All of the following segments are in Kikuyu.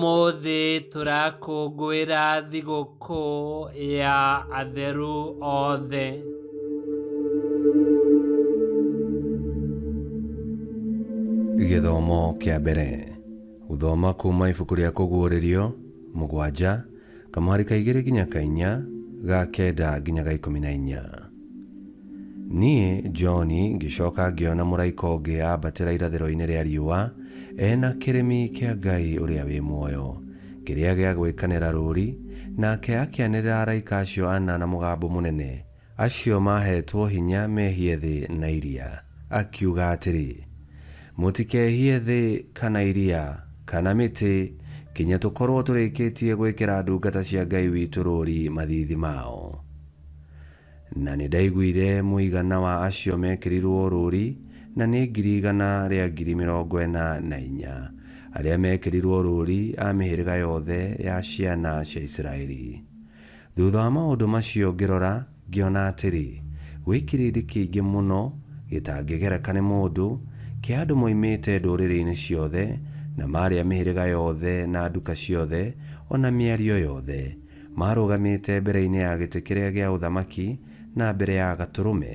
Ũmũthĩ tũrakũngũĩra thigũkũ ya atheru othe. Gĩthomo kĩa mbere. Gũthoma kuma ibuku rĩa Kũguũrĩrio, 7, kamũhari ka 2 nginya ka 4, ga 9 nginya ga 14. Niĩ, John, ngĩcoka ngĩona mũraika ũngĩ aambatĩra irathĩro-inĩ rĩa riũa, e na kĩremi kĩa Ngai ũrĩa wĩ muoyo, kĩrĩa gĩa gwĩkanĩra rũũri, nake akĩanĩrĩra araika acio ana na mũgambo mũnene, acio maaheetwo hinya mehie thĩ na iria, akiuga atĩrĩ, Mũtikehie thĩ kana iria, kana mĩtĩ, kinya tũkorũo tũrĩkĩtie gwĩkĩra ndungata cia Ngai witũ rũũri mathiithi mao. Na nĩndaiguire mũigana wa acio mekĩrirũo rũũri, na nĩ 144,000, arĩa mekĩrirũo rũũri a mĩhĩrĩga yothe ya ciana cia Isiraeli. Thutha wa maũndũ macio ngĩrora, ngĩona atĩrĩ, gwĩ kĩrĩndĩ kĩingĩ mũno, gĩtangĩgereka nĩ mũndũ, kĩa andũ moimĩte ndũrĩrĩ-inĩ ciothe, na maarĩ a mĩhĩrĩga yothe na nduka ciothe, o na mĩario yothe, maarũgamĩte mbere-inĩ ya gĩtĩ kĩrĩa gĩa ũthamaki na mbere ya Gatũrũme,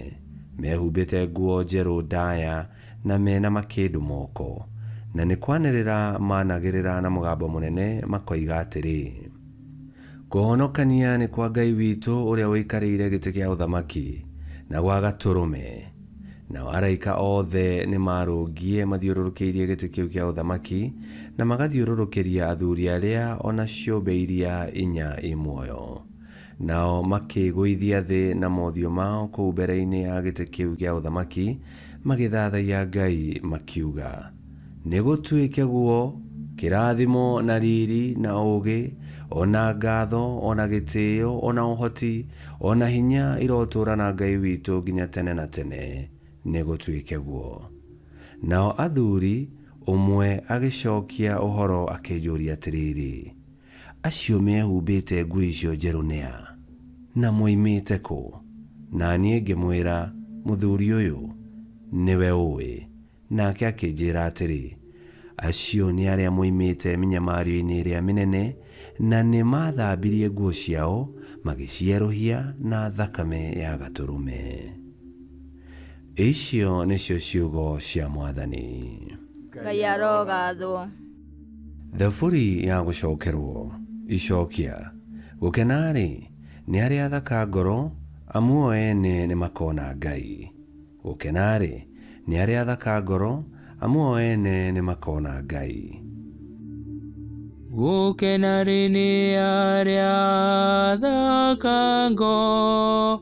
mehumbĩte nguo njerũ ndaya na me na makĩndũ moko, na nĩ kwanĩrĩra maanagĩrĩra na mũgambo mũnene makoiga atĩrĩ, Kũhonokania nĩ kwa Ngai witũ ũrĩa ũikarĩire gĩtĩ kĩa ũthamaki, na gwa Gatũrũme. Nao araika othe nĩmaarũngiĩ mathiũrũrũkĩirie gĩtĩ kĩu kĩa ũthamaki, na magathiũrũrũkĩria athuri arĩa o na ciũmbe iria inya i muoyo. Nao makĩĩgũithia thĩ na mothiũ mao kũu mbere-inĩ ya gĩtĩ kĩu kĩa ũthamaki, magĩthathaiya Ngai, makiuga, Nĩgũtuĩke guo, kĩrathimo na riri na ũũgĩ, o na ngatho, o na gĩtĩo, o na ũhoti, o na hinya irotũũra na Ngai witũ nginya tene na tene. Nĩgũtuĩke guo. Nao athuri, ũmwe agĩcokia ũhoro akĩnjũria atĩrĩrĩ, Acio mehumbĩte nguo icio njerũ nĩ a, na moimĩte kũ? Na niĩ ngĩmwĩra, Mũthuri ũyũ, nĩwe ũũĩ. Nake akĩnjĩra atĩrĩ, Acio nĩ arĩa moimĩte mĩnyamario-inĩ ĩrĩa mĩnene, na nĩmaathambirie nguo ciao, magĩcierũhia na thakame ya Gatũrũme. Icio nĩcio ciugo cia Mwathani. Ngai arogathwo. Thaburi ya gũcokerwo. Icokia. Gũkena-rĩ, nĩ arĩa athaka ngoro, amu o ene nĩmakona Ngai. Gũkena-rĩ, nĩ arĩa athaka ngoro, amu o ene nĩmakona Ngai. Gũkena-rĩ, nĩ arĩa athaka ngoro,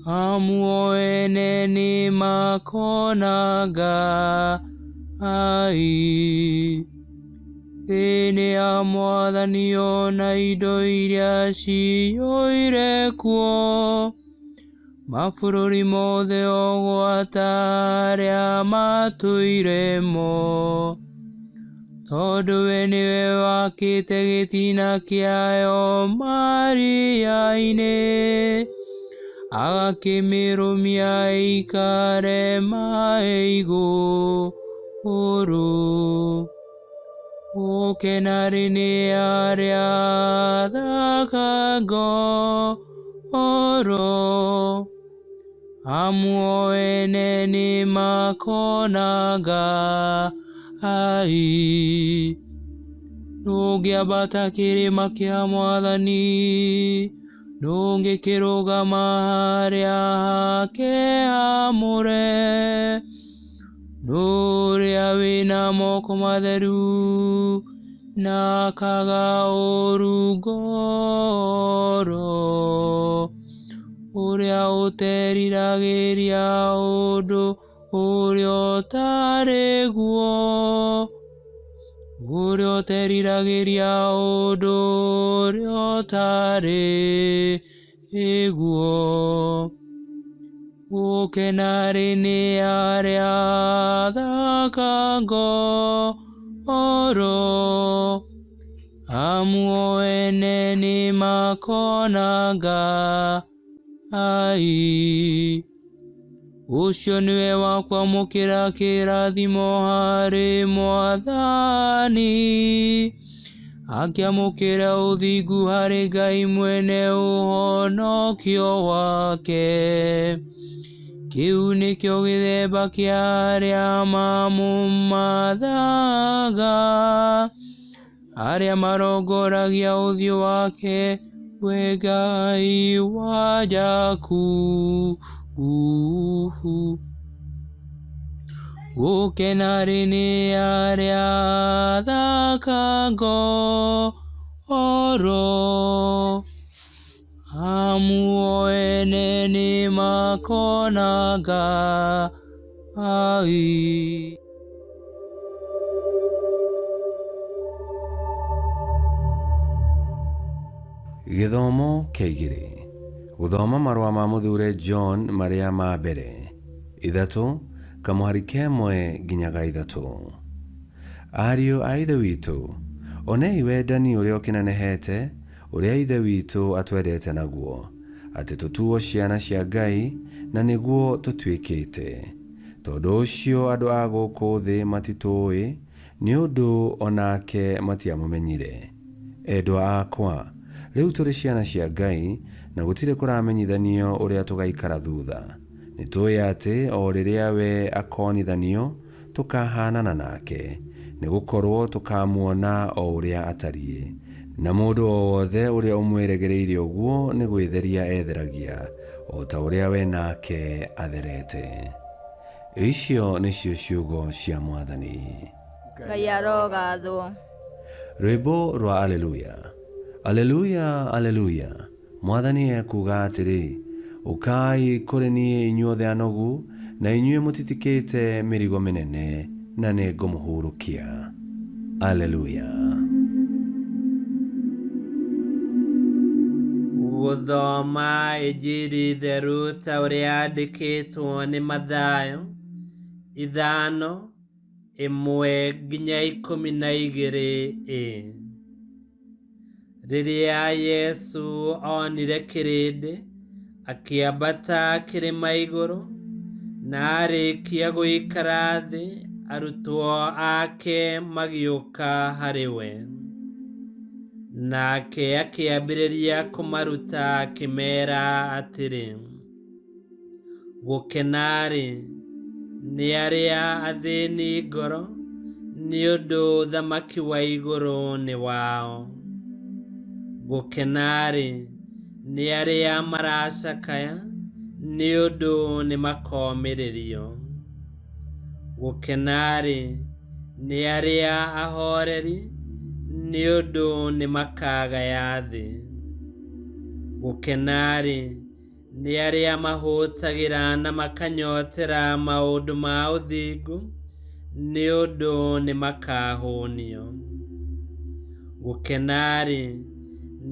amu o ene nĩmakona Ngai. Thĩ nĩ ya Mwathani o na indo iria ciyũire kuo, mabũrũri mothe o gwata arĩa matũire mo. Tondũ we nĩwe wakĩte gĩtina kĩayo maria-inĩ, agakĩmĩrũmia ĩikare maĩ igũrũ. Gũkena-rĩ, nĩ arĩa athaka ngoro, amu o ene nĩmakona Ngai. Ndũngĩambata kĩrĩma kĩa Mwathani, ndũngĩkĩrũgama harĩa hake haamũre. Ũrĩa wĩna moko matheru na akaga ũũru ngoro, ũrĩa ũteriragĩria ũndũ ũrĩa ũtarĩ guo, ũrĩa ũteriragĩria ũndũ ũrĩa ũtarĩ guo. Gũkena-rĩ, nĩ arĩa athaka ngoro, amu o ene nĩmakona Ngai. Ũcio nĩwe wa kwamũkĩra kĩrathimo harĩ Mwathani, akĩamũkĩra ũthingu harĩ Ngai mwene ũhonokio wake. Kĩu nĩkĩo gĩthemba kĩa arĩa mamũmathaga, arĩa marongoragia ũthiũ wake, we Ngai wa Jakubu. Gũkena-rĩ nĩ arĩa athaka ngoro, amu o ene nĩmakona Ngai. Gĩthomo kĩa igĩrĩ. Gũthoma marũa ma mũthure John marĩa ma mbere. Ithatũ, kamũhari kemwe nginya ga ithatũ. Ariũ a Ithe witũ, onei wendani ũrĩa ũkĩnenehete, ũrĩa Ithe witũ atwendete naguo, atĩ tũtuo ciana cia Ngai, na nĩguo tũtuĩkĩte. Tondũ ũcio andũ a gũkũ thĩ matitũũĩ, nĩ ũndũ o nake matiamũmenyire. Endwa akwa, rĩu tũrĩ ciana cia Ngai, na gũtirĩ kũramenyithanio ũrĩa tũgaikara thutha. Nĩtũũĩ atĩ o rĩrĩa we akonithanio, tũkahaanana nake, nĩ gũkorũo tũkamuona o ũrĩa atariĩ. Na mũndũ o wothe ũrĩa ũmwĩregereirie ũguo nĩ gwĩtheria etheragia, o ta ũrĩa we nake atherete. Icio nĩcio ciugo cia Mwathani. Ngai arogathwo. Rwĩmbo rwa Aleluya. Aleluya, Aleluya! Mwathani ekuuga atĩrĩ, Ũkai kũrĩ niĩ inyuothe anogu, na inyuĩ mũtitikĩte mĩrigo mĩnene, na nĩngũmũhurũkia. Aleluya. Gũthoma Injiri theru ta ũrĩa yandĩkĩtwo nĩ Mathayo, 5:1-12 a. Rĩrĩa Yesu onire kĩrĩndĩ, akĩambata kĩrĩma igũrũ, na arĩkia gũikara thĩ, arutwo ake magĩũka harĩ we. Nake akĩambĩrĩria kũmaruta akĩmeera atĩrĩ, Gũkena-rĩ, nĩ arĩa athĩni ngoro, nĩ ũndũ ũthamaki wa igũrũ nĩ wao. Gũkena-rĩ, nĩ arĩa maracakaya, nĩ ũndũ nĩmakomĩrĩrio. Gũkena-rĩ, nĩ arĩa ahoreri, nĩ ũndũ nĩmakagaya thĩ. Gũkena-rĩ, nĩ arĩa mahũtagĩra na makanyotera maũndũ ma ũthingu, nĩ ũndũ nĩmakahũnio. Gũkena-rĩ,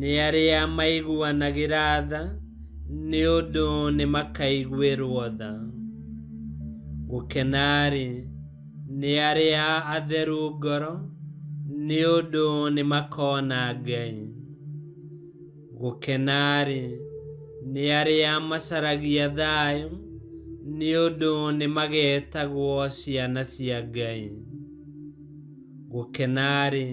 nĩ arĩa maiguanagĩra tha, nĩ ũndũ nĩmakaiguĩrwo tha. Gũkena-rĩ, nĩ arĩa atheru ngoro, nĩ ũndũ nĩmakona Ngai. Gũkena-rĩ, nĩ arĩa macaragia thayũ, nĩ ũndũ nĩmagetagwo ciana cia Ngai. Gũkena-rĩ,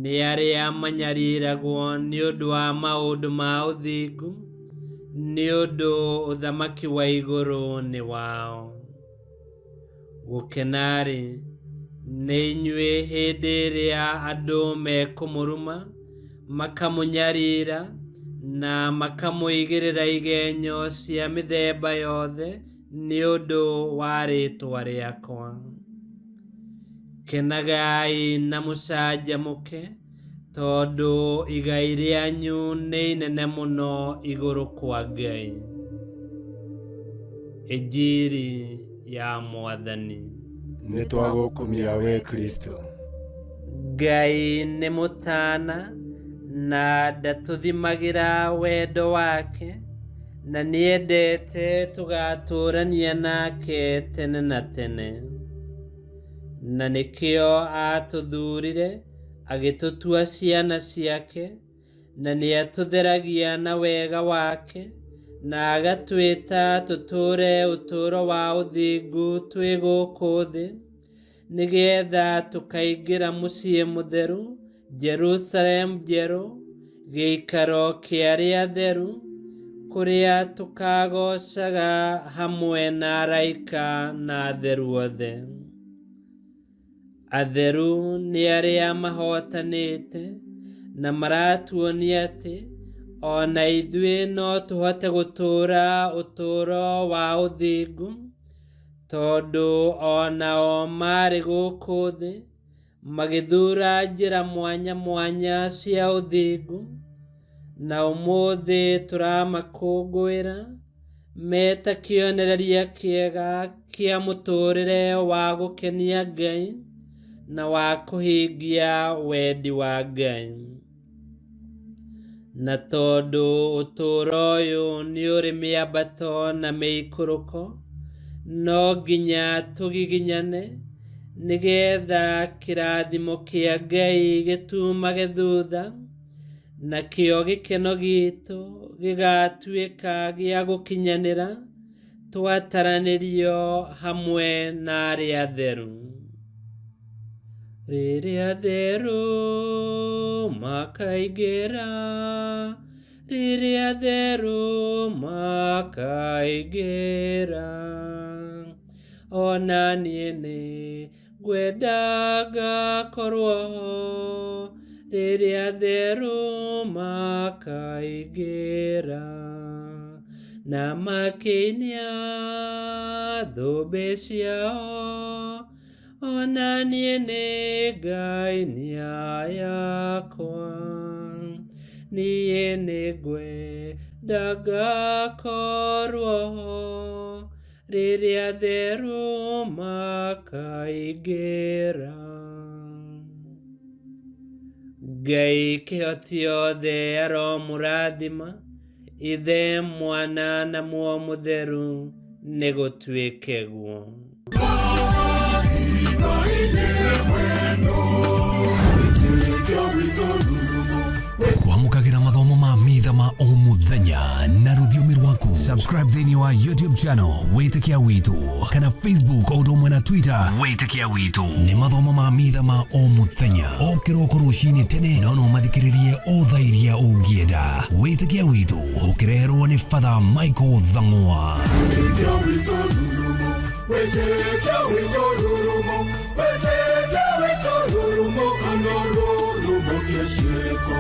nĩ arĩa manyariragwo nĩ ũndũ wa maũndũ ma ũthingu, nĩ ũndũ ũthamaki wa igũrũ nĩ wao. Gũkena-rĩ, nĩ inyuĩ hĩndĩ ĩrĩa andũ mekũmũruma, makamũnyarira, na makamũigĩrĩra igenyo cia mĩthemba yothe nĩ ũndũ wa rĩĩtwa rĩakwa. Kenagai na mũcanjamũke, tondũ igai rĩanyu nĩ inene mũno igũrũ kwa Ngai. Injiri ya Mwathani. Nĩ twagũkumia we Kristo. Ngai nĩ mũtana na ndatũthimagĩra wendo wake, na nĩendete tũgatũũrania nake tene na tene. Na nĩkĩo aatũthurire agĩtũtua ciana ciake, na nĩatũtheragia na wega wake, na agatwĩta tũtũũre ũtũũro wa ũthingu twĩ gũkũ thĩ, nĩgetha tũkaingĩra mũciĩ mũtheru, Jerusalemu njerũ, gĩikaro kĩa arĩa atheru, kũrĩa tũkagoocaga hamwe na araika na atheru othe. Atheru nĩ arĩa mahootanĩte na maratuonia atĩ o na ithuĩ no tũhote gũtũũra ũtũũro wa ũthingu, tondũ o nao marĩ gũkũ thĩ magĩthuura njĩra mwanya mwanya cia ũthingu, na ũmũthĩ tũramakũngũĩra meta kĩonereria kĩega kĩa mũtũũrĩre wa gũkenia Ngai na wa kũhingia wendi wa Ngai. Na tondũ ũtũũro ũyũ nĩ ũrĩ mĩambato na mĩikũrũko, no nginya tũgiginyane nĩgetha kĩrathimo kĩa Ngai gĩtumage thutha, nakĩo gĩkeno gitũ gĩgatuĩka gĩa gũkinyanĩra twataranĩrio hamwe na arĩa atheru. Rĩrĩa atheru makaingĩra, rĩrĩa atheru makaingĩra, ona niĩ nĩ ngwenda ngakorwo ho rĩrĩa atheru makaingĩra, na makĩinia thũmbĩ ciao, ona niĩ nĩ ngainia yakwa. Niĩ nĩ ngwenda ngakorwo ho rĩrĩa atheru makaingĩra. Ngai kĩhoti othe aromũrathima, Ithe, Mwana na Muoyo Mũtheru, nĩ gũtuĩke guo. Kwamũkagĩra mathomo ma mitha ma o mũthenya na rũthiomi rwaku. Subscribe thĩinĩ wa YouTube channel Wĩtĩkia Witũ kana Facebook o ũndũ ũmwe na Twitter Wĩtĩkia Witũ. Nĩ mathomo ma mitha ma o mũthenya o kĩroko rũcinĩ tene, no no mathikĩrĩrie o thaa iria ũngĩenda. Wĩtĩkia Witũ ũkĩreherwo nĩ Father Michael Thang'wa. Wĩtĩkia witũ rurumo, wĩtĩkia witũ rurumo, wĩtĩkia witũ rurumo, kana rurumo kĩciĩko.